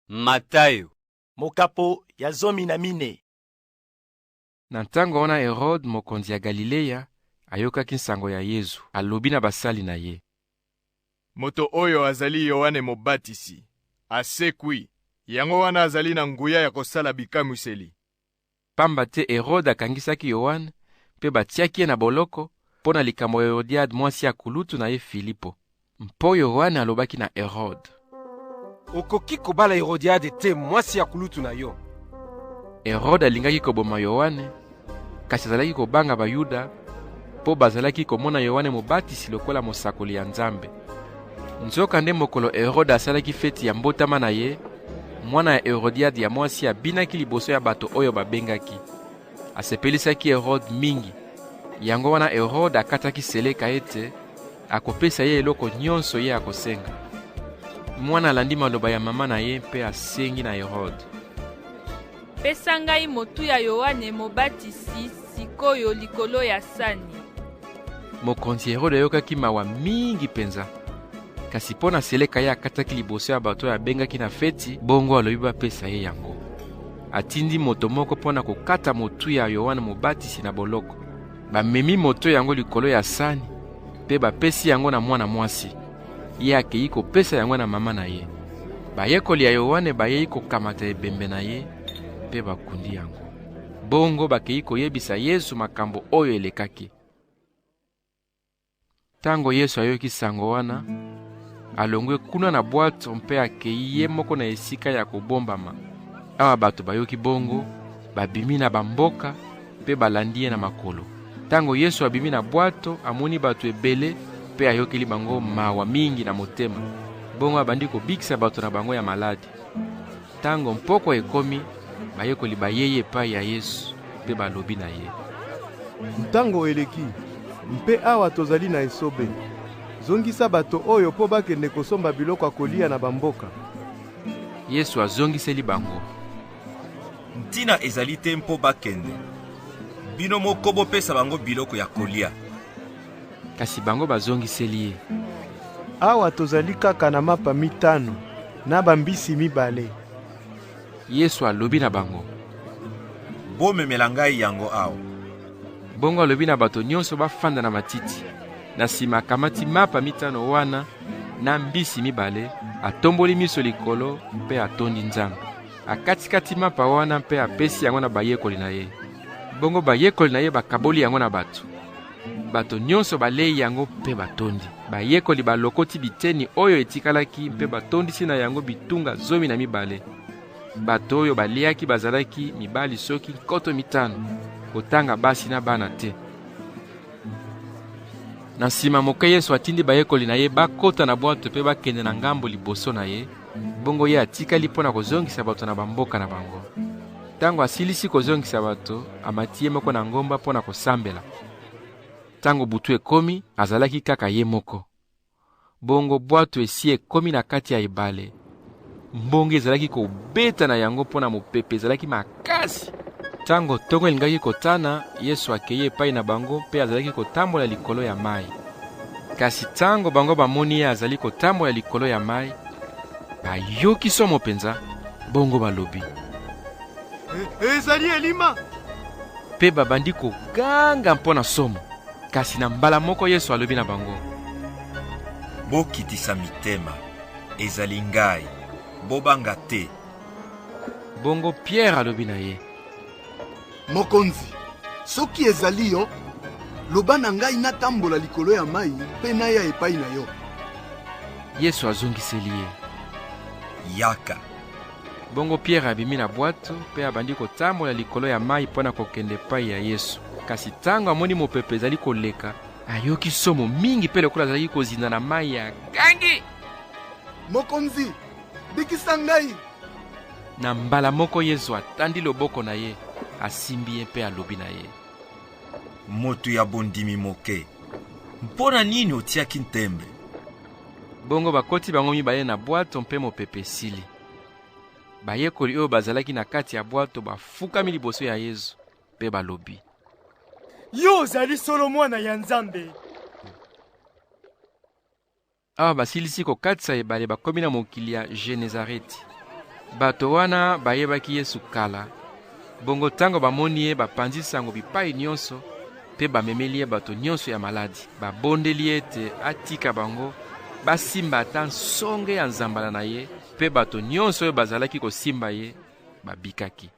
Matayo. Mokapo ya 14. Na ntango wana Herode, mokonzi ya Galileya, ayokaki nsango ya Yezu, alobi na basali na ye: Moto oyo azali Yoane Mobatisi, asekwi, yango wana azali na nguya ya kosala bikamwiseli. Pamba te Herode akangisaki Yoane mpe batiaki ye na boloko mpo na likambo ya Herodiade mwasi ya kulutu na ye Filipo. Mpo Yoane alobaki na Herode: Okoki kobala Herodiade te, mwasi ya kulutu na yo. Herode alingaki koboma Yoane, kasi azalaki kobanga Bayuda mpo bazalaki komona Yoane Mobatisi lokola mosakoli ya Nzambe. Nzokande mokolo Herode asalaki feti ya mbotama na ye, mwana ya Herodiade ya mwasi abinaki liboso ya bato oyo babengaki. Asepelisaki Herode mingi. Yango wana Herode akataki seleka ete akopesa ye eloko nyonso ye akosenga. Mwana alandi maloba ya mama na ye mpe asengi na Herode: Pesa ngai motu ya Yoane Mobatisi sikoyo likolo ya sani. Mokonzi Herode ayokaki mawa mingi mpenza, kasi mpo na seleka ye akataki liboso ya bato oyo abengaki na feti, bongo alobi bapesa ye yango. Atindi moto moko mpo na kokata motu ya Yoane Mobatisi na boloko. Bamemi moto yango likolo ya sani mpe bapesi yango na mwana mwasi. Ye akei kopesa yango na mama na ye. Bayekoli ya Yoane bayei kokamata ebembe na ye mpe bakundi yango. Bongo bakei koyebisa Yesu makambo oyo elekaki. Tango Yesu ayoki sango wana, alongwe kuna na bwato mpe akei ye moko na esika ya kobombama. Awa bato bayoki bongo, babimi na bamboka mpe balandi ye na makolo. Tango Yesu abimi na bwato, amoni bato ebele mpe ayokeli bango mawa mingi na motema. Bongo abandi kobikisa bato na bango ya maladi. Tango mpokwa ekomi, bayekoli bayei epai ya Yesu mpe balobi na ye: Ntango eleki, mpe awa tozali na esobe. Zongisa bato oyo mpo bakende kosomba biloko ya kolia na bamboka. Yesu azongiseli bango: Ntina ezali te mpo bakende. Bino moko bopesa bango biloko ya kolia. Kasi bango bazongiseli ye: Awa tozali kaka na mapa 5 na bambisi 2. Yesu alobi na bango: Bomemela ngai yango awa. Bongo alobi na bato nyonso bafanda na matiti. Na nsima akamati mapa 5 wana na mbisi 2, atomboli miso likolo mpe atondi Nzambe. Akatikati mapa wana mpe apesi yango na bayekoli na ye. Bongo bayekoli na ye bakaboli yango na bato. Bato nyonso balei yango mpe batondi. Bayekoli balokoti biteni oyo etikalaki mpe batondisi na yango bitunga 12. Bato oyo baliaki bazalaki mibali soki nkoto 5, kotanga basi na bana te. Na nsima moke Yesu atindi bayekoli na ye bakota na bwato mpe bakende na ngambo liboso na ye, bongo ye atikali mpo na kozongisa bato na bamboka na bango. Tango asilisi kozongisa bato, amati ye moko na ngomba mpo na kosambela. Tango butu ekomi, azalaki kaka ye moko. Bongo bwato esi ekomi na kati ya ebale. Mbonge ezalaki kobeta na yango mpo na mopepe ezalaki makasi. Tango tongo elingaki kotana, Yesu akei epai na bango mpe azalaki kotambola likolo ya mai. Kasi tango bango bamoni ye azali kotambola likolo ya mai, bayoki somo mpenza, bongo balobi: Ezali elima! Mpe babandi koganga mpo na somo. Kasi na mbala moko Yesu alobi na bango: Bokitisa mitema, ezali ngai, bobanga te. Bongo Pierre alobi na ye: Mokonzi, soki ezali yo, loba na ngai natambola likolo ya mai mpe naya epai na yo. Yesu azongiseli ye: Yaka. Bongo Pierre abimi na bwato mpe abandi kotambola likolo ya mai mpo na kokende epai ya Yesu. Kasi tango amoni mopepe ezali koleka, ayoki somo mingi mpe lokola azalaki kozinda na mai ya gangi: Mokonzi, bikisa ngai! Na mbala moko Yesu atandi loboko na ye, asimbi ye mpe alobi na ye: Moto ya bondimi moke, mpo na nini otiaki ntembe? Bongo bakoti bango mibale na bwato mpe mopepe esili. Bayekoli oyo bazalaki na kati ya bwato bafukami liboso ya Yesu mpe balobi: Yo ozali solo mwana ya Nzambe. Awa basilisi kokatisa ebale, bakomi na mokili ya Genezareti. Bato wana bayebaki Yesu kala, bongo ntango bamoni ye, bapanzi sango bipai nyonso mpe bamemeli ye bato nyonso ya maladi. Babondeli ye ete atika bango basimba ata nsonge ya nzambala na ye, mpe bato nyonso oyo bazalaki kosimba ye babikaki.